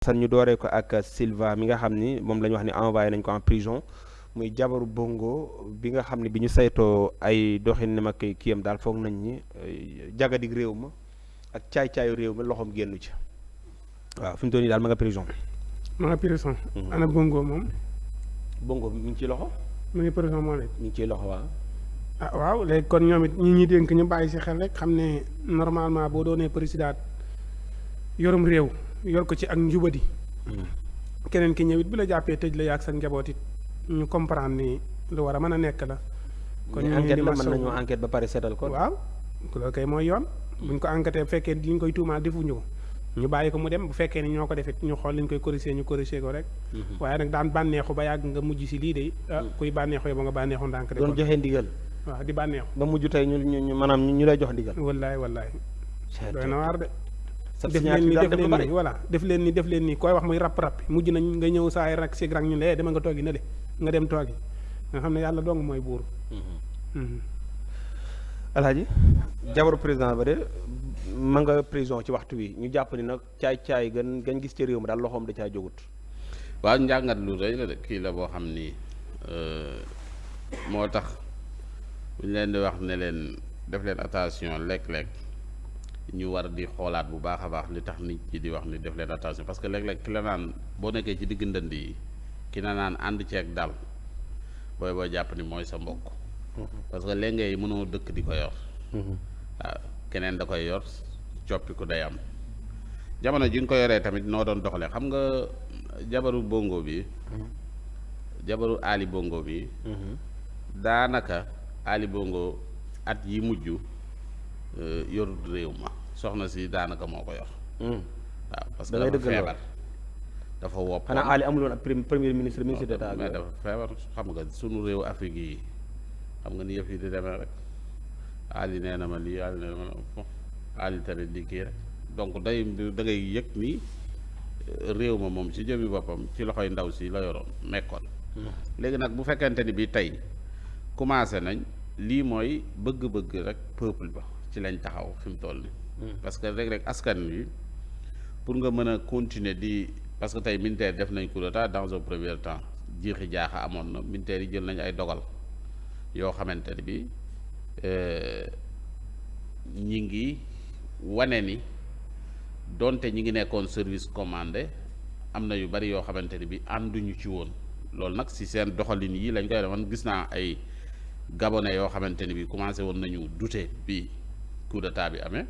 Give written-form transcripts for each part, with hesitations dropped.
san ñu dooree ko ak Silva mi nga xam ni moom la ñu wax ni envoyé nañ ko en prison muy jabaru Bongo bi nga xam ne bi ñu saytoo ay doxinam ak kiyam daal foog nañ ni jagadig réew ma ak caay-caayu réew mi loxoom génnu ci waaw fi mu toll nii daal ma nga prison. ma nga prison. ana Bongo moom. Bongo mi ngi ciy loxo. mu ngi prison moo nekk. mi ngi ciy loxo waaw. ah waaw léegi kon ñoom it ñi ñuy dénk ñu bàyyi si xel rek xam ne normalement boo doonee président yorum réew yor ko ci ak njubadi. keneen ki ñëw it bu la jàppee tëj la yaag sa njaboot it ñu comprendre ni lu war a mën a nekk la. kon ñu enquête la mën nañoo enquête ba pare seetal ko. waaw loolu kay mooy yoon. buñ ko enquêté bu fekkee li ñu koy tuumaal defuñu ko ñu bàyyi ko mu dem bu fekkee ni ñoo ko defit ñu xool li ñu koy corriger ñu corriger ko rek. waaye nag daan bànneexu ba yàgg nga mujj si lii de kuy bànneexu yow ba nga bànneexu ndànk de. doon joxe ndigal. waaw di bànneexu. ba mujj tey ñu maanaam ñu lay jox ndigal. wallaay. doy na waar de. def def leen ni voilà def leen ni koy wax muy rap mujj nañ nga ñëw saay rak sig rak ñu lee dama nga toogi na le nga dem toogi nga xam ne yàlla dong mooy buur. Alaaji jabaru président ba de ma nga prison ci waxtu wi ñu jàpp ni nag caay-caay gan gis ci réew mi daal loxoom da caa jógut. waaw njàngat lu rëy la de kii la boo xam ni moo tax bu ñu leen di wax ne leen def leen attention léeg-léeg ñu war di xoolaat bu baax a baax li tax nit ñi di wax ni def leen attention parce que léeg-léeg ki la naan boo nekkee ci digg ndënd yi ki la naan ànd ceeg dal booy jàpp ni mooy sa mbokk. parce que léeg ngay mënoo dëkk di ko yor. waaw keneen da koy yor coppi ku day am jamono ji nga ko yoree tamit noo doon doxalee xam nga jabaru Bongo bi. jabaru Ali Bongo bi. daanaka Ali Bongo at yi mujj yorut réew ma soxna si daanaka moo ko yor. waaw parce que dafa feebar. dafa wopp xanaa Ali amul woon ak premier ministre d'État mais dafa feebar xam nga sunu réew Afrique yi xam nga ni yëf yi di demee rek Ali nee na ma lii Ali nee na ma Ali tamit di kii rek donc da ngay yëg ni réew ma moom ci jëmi boppam ci loxoy ndaw si la yoroon nekkoon. léegi nag bu fekkente ni bi tey commencé nañ lii mooy bëgg-bëgg rek peuple ba ci lañ taxaw fi mu toll nii. parce que rek askan wi pour nga mën a continuer di. parce que tey militaire def nañ coup d'état dans un premier temps jiixi jaaxa amoon na militaire yi jël nañ ay dogal yoo xamante ne bi ñi ngi wane ni donte ñi ngi nekkoon service commandé am na yu bari yoo xamante ne bi ànduñu ci woon loolu nag si seen doxalin yi lañ koy def man gis naa ay gabonais yoo xamante ne bi commencé woon nañu douter bi coup d'état bi amee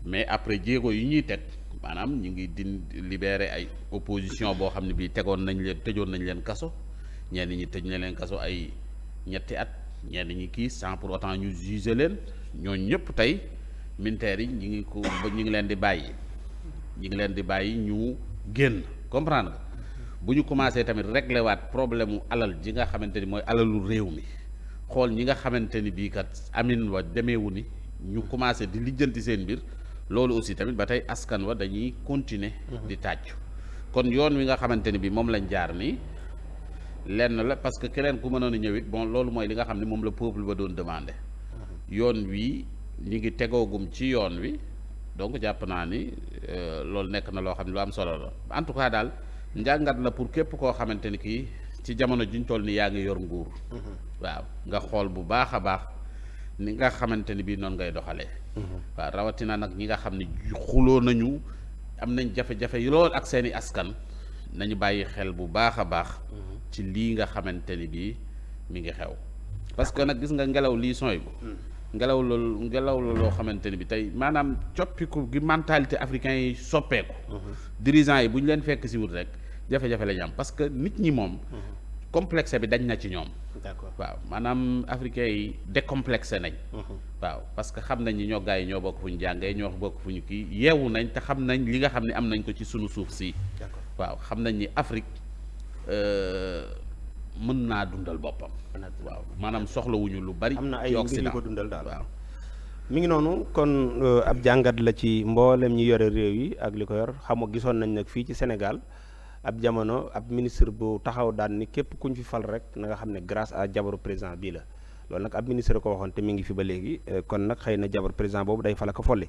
mais après jéego yi ñuy teg maanaam ñu ngi libéré ay opposition boo xam ne bii tëjoon nañ leen kaso ñenn ñi tëj na leen kaso ay ñetti at ñenn ñi kii sans pour autant ñu juger leen ñooñu ñëpp tey militaires yi ñu ngi leen di bàyyi ñu génn comprendre nga bu ñu commencé tamit réglé waat problème mu alal ji nga xamante ni mooy alalu réew mi xool ñi nga xamante ni bii kat amin wa demeewu ni ñu commencé di lijjanti seen mbir. loolu aussi tamit ba tey askan wa dañuy continuer di tàccu kon yoon wi nga xamante ni bi moom lañ jaar nii lenn la parce que keneen ku mënoon a ñëw it bon loolu mooy li nga xam ne moom la peuple ba doon demandé yoon wi ñi ngi tegoogum ci yoon wi donc jàpp naa ni loolu nekk na loo xam ne lu am solo la en tout cas daal njàngat la pour képp koo xamante ni kii ci jamono juñ toll ni yaa ngi yor nguur waaw nga xool bu baax a baax ni nga xamante ni bii noonu ngay doxalee. waaw rawatina nag ñi nga xam ne xuloo nañu am nañ jafe-jafe yi lool ak seeni askan nañu bàyyi xel bu baax a baax. ci lii nga xamante ni bii mi ngi xew. parce que nag gis nga ngelaw lii sooy bu ngelaw la loo xamante ni bi tey maanaam coppiku gi mentalité africain yi soppeeku. dirigeants yi bu ñu leen fekk si wut rek jafe-jafe la ñu am parce que nit ñi moom. complexe bi dañ na ci ñoom. d'accord waaw maanaam africain yi décomplexé nañ. waaw parce que xam nañ ni ñoo gars yi ñoo bokk fu ñu jàngee ñoo bokk fu ñu kii yeewu nañ te xam nañ li nga xam ne am nañ ko ci sunu suuf si. waaw xam nañ ni Afrique mën naa dundal boppam. waaw maanaam soxlawuñu lu bari. am na ay mbir yu ko dundal daal waaw. mi ngi noonu kon ab jàngat la ci mboolem ñi yore réew yi ak li ko yor xam nga gisoon nañ nag fii ci Sénégal. ab jamono ab ministre bu taxaw daan ni képp kuñ fi fal rek na nga xam ne grâce à jabaru président bii la loolu nag ab ministre ko waxoon te mi ngi fi ba léegi kon nag xëy na jabaru président boobu day fal ak a folli